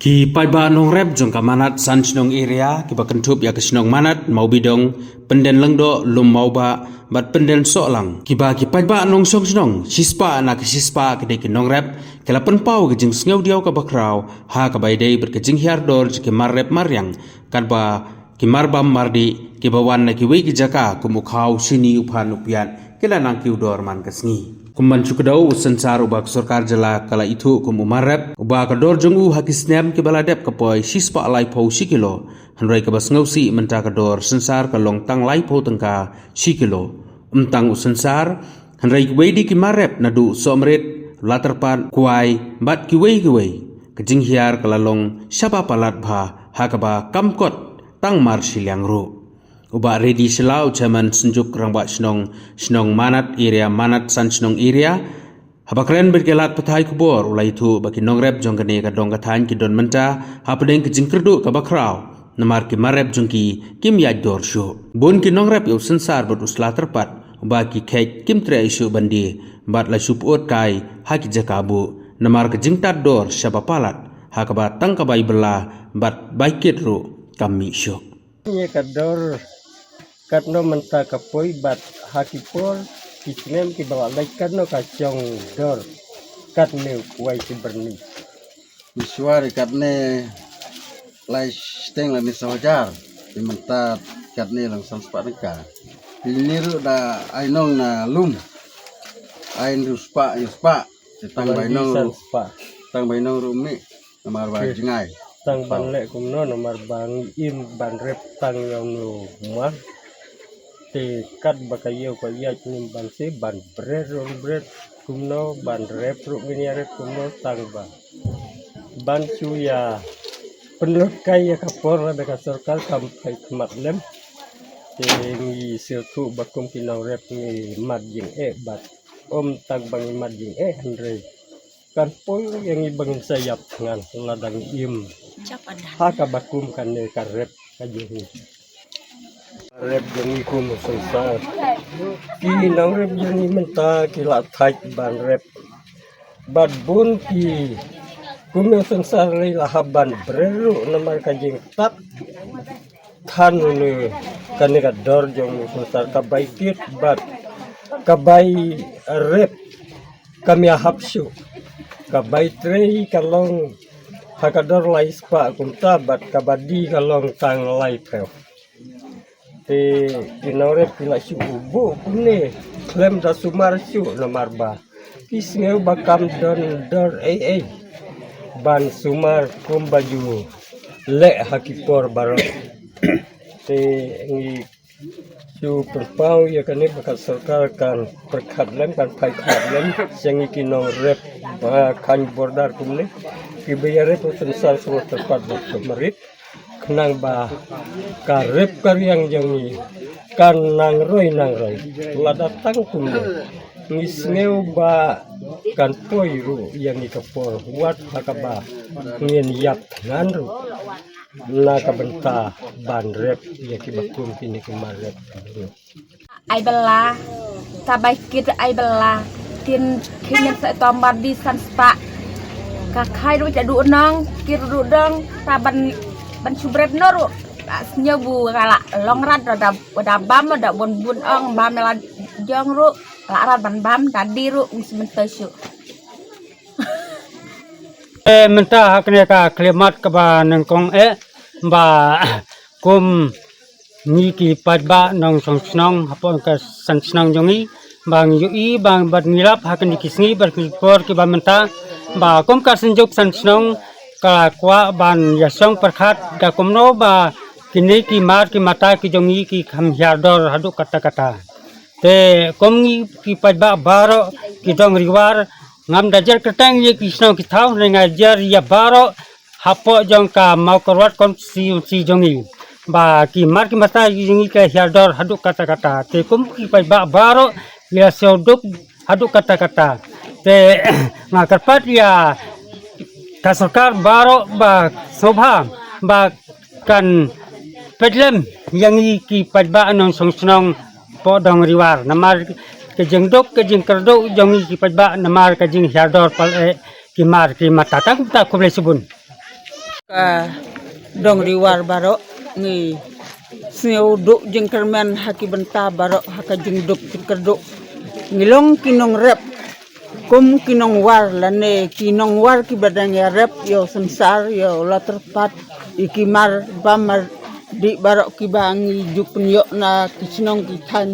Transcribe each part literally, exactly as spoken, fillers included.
Ki paidbah nongrep jong ka Manat San Shnong Area, kiba kynthup ïa ka shnong Manat, Mawbidong, Pynden Lyngdoh, Lum Mawbah, bad Pynden Sohlang, kiba ki paidbah nongshong shnong shispah na ka shispah, ki dei ki nongrep, ki la pynpaw ka jingsngewdiaw kaba khraw ha kaba ïadei bad ka jinghiar dor jong ki mar rep mar riang, katba ki mar bam mar dih kiba wan na kiwei ki jaka kum u khaw, shini, u phan, u piat, ki la nang kiew dor man ka sngi. Kum ban shu kdew, u synsar uba ka sorkar jylla ka la ithuh kum u mar rep, uba ka dor jong u ha ki snem kiba la dep ka poi shispah laiphew shi kilo, hynrei kaba sngewsih mynta ka dor synsar ka long tang laiphew tyngka shi kilo. Ym tang u synsar, hynrei kiwei de ki mar rep naduh sohmrit, latyrpad, kwai, bad kiwei kiwei, ka jinghiar ka la long shaba palat bha, ha kaba kam kot tang mar shiliang ruh. U Bah Reddy Shylla, u Chairman Synjuk Rangbah Shnong, Shnong Manat Area, Manat San Shnong Area, haba kren bad ki lad pathai khubor, u la ïathuh ba ki nongrep jong kane ka dong ka thaiñ ki don mynta hapdeng ka jingkyrduh kaba khraw, namar ki mar rep jong ki kim ïaid dor shuh. Bun ki nongrep ïa u synsar bad u sla tyrpad, uba ki kheit kim treh shuh ban die, bad la shu pyut kai ha ki jaka buh, namar ka jingtad dor shaba palat, ha kaba tang ka bai bylla bad bai kit ruh kam mih shuh. Ïa ka dor katno mynta ka poi bad ha ki por ki snem kiba la leit katno ka shong dor katne u kwai shi byrni. Mishwari katne lai shiteng lane saw hajar. Te mynta katne lang san spah tyngka. Te ine ruh da ai nong na lum. Ai hynriew spah, hynriew spah. Te tang bai nong ruh. Tang bai nong ruh mih. Namar ba jngai. Tang ban leh kumno, namar ba ngi im ban rep tang ïa uno u mar. Te katba ka ïew ka ïaid ngim banse ban bret ruh bret kumno, ban rep ruh ngin ïa rep kumno, tang ba ban shu ïa pynlut kai ïa ka por lada ka sorkar kam phai khmat lem. Te ngi sngewthuh ba kum ki nongrep ngi mad jingeh bad ym tang ba ngi mad jingeh, hynrei kan poi ïa ngi ba ngin sa ïap thngan lada ngi im ha kaba kum kane ka rep ka jong ngi. Rep jong ngi kum u synsar. Ki nongrep jong ngi mynta ki la thait ban rep. Bad bun ki kum u synsar lei la hap ban bret ruh namar ka jingtad than une kane ka dor jong u synsar, ka bai kit bad ka bai rep kam ïahap shuh. Ka bai trei ka long ha ka dor lai spah kumta bad kaba die ka long tang laiphew. Te ki nongrep ki la shu buh kumne khlem da sumar shuh namar ba ki sngew ba kam don dor ei ei ban sumar kumba ju leh ha ki por baroh. Te ngi shu pynpaw ïa kane ba ka sorkar kan pyrkhat lem, kan phai khmat lem sha ngi ki nongrep ba khang border kumne, kiba ïa rep u synsar sngewthuh pat ba ka marit. Khnang ba ka rep ka riang jong ngi kan nang roi nang roi. Lada tang kumne, ngi sngew ba kan poi ruh ïa ngi ka por wat ha kaba ngin ïap thngan ruh na ka bynta ban rep ïa kiba kum kine ki mar rep. Ai bylla, ta bai kit ai bylla. Tin khyndiat sa tom bar di san spah. Ka khai ruh cha du nong, kir ruh dong, ta ban, ban shu bret no ruh. Ba sngew bu ka la long rat da, da bam da bun bun ong bam la jong ruh. La rat ban bam ta die ruh ngi smen te shu. Eh, mynta ha kane ka khlieh mat kaba nyngkong eh, ba kum ngi ki paidbah nongshong shnong hapoh ka san shnong jong ngi, ba ngi ïohi, ba bad ngi lap ha kine ki sngi bad ki por kiba mynta, ba kum ka synjuk san shnong ka kwah ban ïa shong pyrkhat da kumno ba kine ki mar ki mata ki jong ngi ki kham hiar dor haduh katta katta. Te kum ngi ki paidbah baroh ki dong Ri War, ngam da jer kyrteng ïa ki shnong ki thaw, ne nga jer ïa baroh hapoh jong ka Mawkyrwat constituency jong ngi. Ba ki mar ki mata jong ngi ka hiar dor haduh katta katta. Te kum ki paidbah baroh ïa sngewduk haduh katta katta. Te nga kyrpad ïa ka sorkar baroh ba sngewbha ba kan peit lem ïa ngi ki paidbah nongshong shnong poh dong Ri War. Namar ka jingduk ka jingkyrduh jong ngi ki paidbah namar ka jinghiar dor pal eh ki mar ki mata. Tang kumta, khublei shibun. Ka dong riwar baroh, ngi sngew duh jingkyrmen ha ki bynta baroh, ha ka jingduk jingkyrduh. Ngi long ki nongrep, kum ki nongwar lane ki nongwar kiba dang ïarep ïa u synsar, ïa u la tyrpad, ïa ki mar bam mar dih baroh kiba ngi ju pynïoh na ki shnong ki thaiñ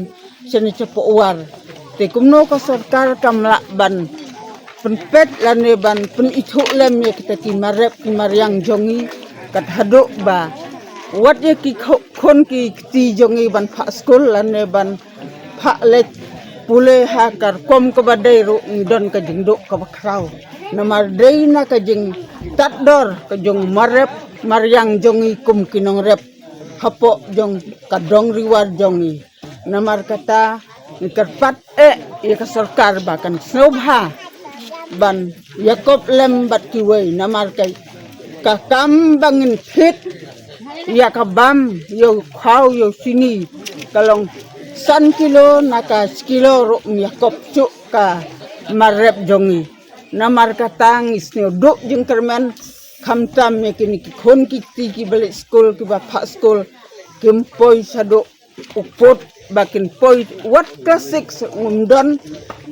shane shapoh war. Te kumno ka sorkar kam lah ban pynpeit lane ban pynithuh lem ïa kita ki mar rep ki mar ïang jong ngi, kat haduh ba wat ïa ki kho-, khun ki kti jong ngi ban phah skul lane ban phah leit pule ha ka rukom kaba dei ruh, ngi don ka jingduh kaba khraw. Namar dei na ka jingtad dor ka jong mar rep mar ïang jong ngi kum ki nongrep hapoh jong ka dong riwar jong ngi. Namar kata ngi kyrpad eh ïa ka sorkar ba kan sngewbha ban ïakop lem bad kiwei, namar ka, ka kam ba ngin thied ïa ka bam, ïa u khaw, ïa u sini, ka long san kilo na ka shi kilo ruh ym ïakop shuh ka mar rep jong ngi. Namar kata ngi sngew duh jingkyrmen, khamtam ïa kine ki khun ki kti kiba leit skul, kiba phah skul, kim poi shaduh u pud ba kin poi wat klas six ngim don,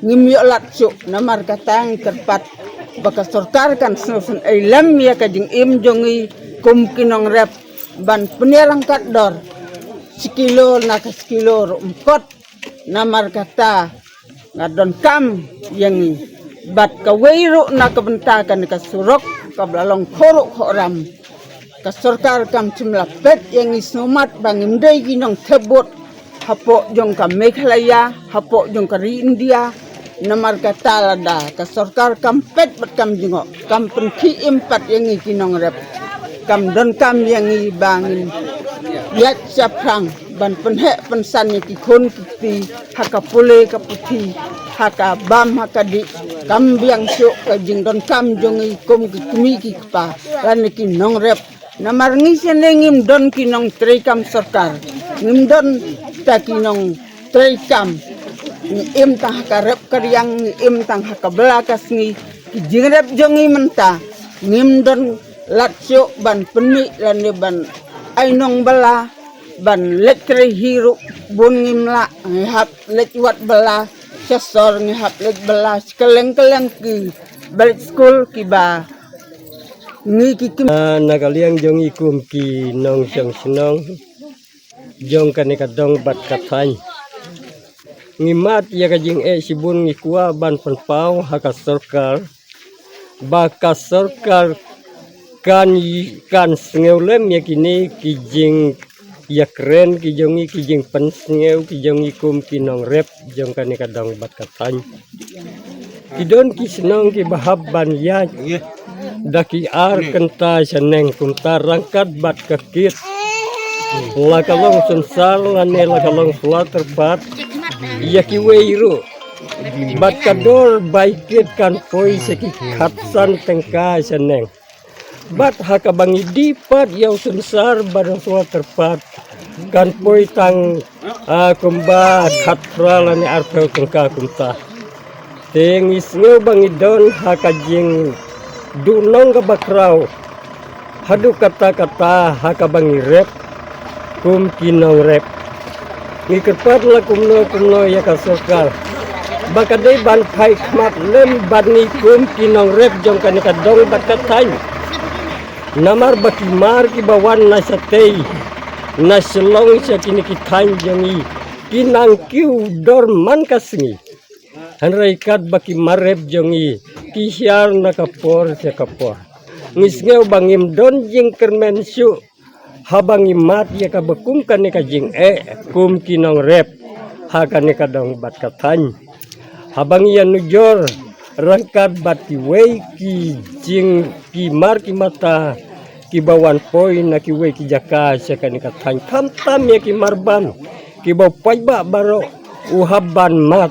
ngim ïoh lad shuh. Namar kata ngi kyrpad ba ka sorkar kan sngewsynei lem ïa ka jingim jong ngi kum ki nongrep ban pynïaryngkat dor shi kilo na ka shi kilo ruh ym kot. Namar kata nga donkam ïa ngi bad kawei ruh na ka bynta kane ka surok kaba la long khohruh khohram. Ka sorkar kam shym la peit ïa ngi, sngewmat ba ngim dei ki nongthep vote hapoh jong ka Meghalaya, hapoh jong ka ri India. Namar kata lada ka sorkar kam peit bad kam jngoh, kam pynkhih im pat ïa ngi ki nongrep, kam donkam ïa ngi ba ngin ïaid shaphrang ban pynheh pynsan ïa ki khun ki kti ha ka pule ka puthi, ha ka bam ha ka dih. Kam biang shuh ka jingdonkam jong ngi kum ki kmie ki kpa lane ki nongrep. Namar ngi shane ngim don ki nongtreikam sorkar, ngim don ta ki nongtreikam. Ngi im tang ha ka rep ka riang, ngi im tang ha ka bylla ka sngi. Ki jingrep jong ngi mynta ngim don lad shuh ban pynmih lane ban ai nongbylla, ban leit trei hi ruh bun ngim lah. Ngi hap leit wad bylla sha sor, ngi hap leit bylla sha kylleng kylleng kiba leit skul kiba ngi ki kmie. Ah, na ka liang jong ngi kum ki nongshong shnong jong kane ka dong bad ka thaiñ, ngi mad ïa ka jingeh shibun, ngi kwah ban pynpaw ha ka sorkar ba ka sorkar kan, kan sngew lem ïa kine ki jingïakren ki jong ngi, ki jingpynsngew ki jong ngi kum ki nongrep jong kane ka dong bad ka thaiñ. Ki don ki shnong kiba hap ban ïaid da ki ar kynta shaneng, kumta ryngkat bad ka kit, la ka long synsar lane la ka long sla tyrpad, ïa kiwei ruh bad ka dor bai kit kan poi sha ki khatsan tyngka shaneng. Bad ha kaba ngi die pat ïa u synsar bad u sla tyrpad kan poi tang, ah, kumba khatphra lane arphew tyngka kumta. Te ngi sngew ba ngi don ha ka jingduhnong kaba khraw haduh katta katta ha kaba ngi rep kum ki nongrep. Ngi kyrpad la kumno kumno ïa ka sorkar ba ka dei ban phai khmat lem bad ngi kum ki nongrep jong kane ka dong bad ka thaiñ. Namar ba ki mar kiba wan na shatei na Shillong sha kine ki thaiñ jong ngi ki nang kiew dor man ka sngi. Hynrei katba ki mar rep jong ngi ki hiar na ka por sha ka por, ngi sngew ba ngim don jingkyrmen shuh haba ngi mad ïa kaba kum kane ka jingeh kum ki nongrep ha kane ka dong bad ka thaiñ. Haba ngi ïanujor ryngkat bad kiwei ki jing, ki mar ki mata kiba wan poi na kiwei ki jaka sha kane ka thaiñ, khamtam ïa ki mar bam kiba u paidbah baroh u hap ban mad.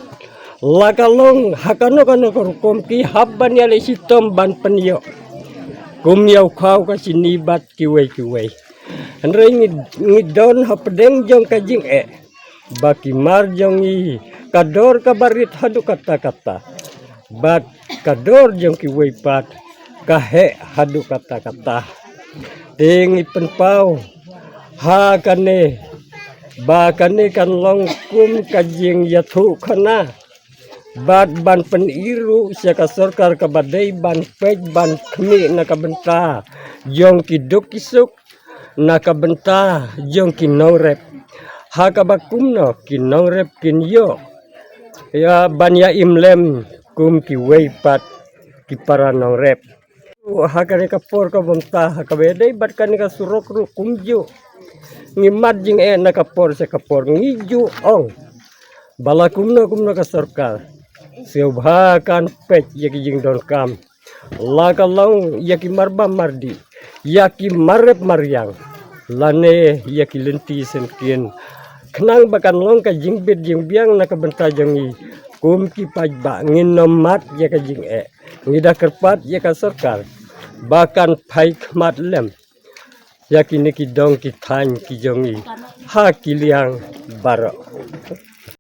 La ka long ha kano kano ka rukom ki hap ban ïaleh shitom ban pynïoh kum ïa u khaw, ka shini bad kiwei kiwei. Hynrei ngi, ngi don hapdeng jong ka jingeh ba ki mar jong ngi ka dor kaba rit haduh katta katta, bad ka dor jong kiwei pat ka heh haduh katta katta. Te ngi pynpaw ha kane ba kane kan long kum ka jingïathuh khana bad ban pynïaid ruh sha ka sorkar kaba dei ban peit ban khmih na ka bynta jong ki duk ki suk, na ka bynta jong ki nongrep. Ha kaba kumno ki nongrep kin ïoh ïa ban ïa im lem kum kiwei pat ki para nongrep. Ha kane ka por ka bynta ha kaba dei bad kane ka surok ruh kumjuh. Ngi mad jingeh na ka por sha ka por ngi ju ong ba la kumno kumno ka sorkar sngewbha kan peit ïa ki jingdonkam, la ka long ïa ki marbam mardih, ïa ki marep mariang, lane ïa ki lynti syngkien, khnang ba kan long ka jingbit jingbiang na ka bynta jong ngi kum ki paidbah. Ngin ym mad ïa ka jingeh. Ngi da kyrpad ïa ka sorkar ba kan phai khmat lem ïa kine ki dong ki thaiñ ki jong ngi ha ki liang baroh.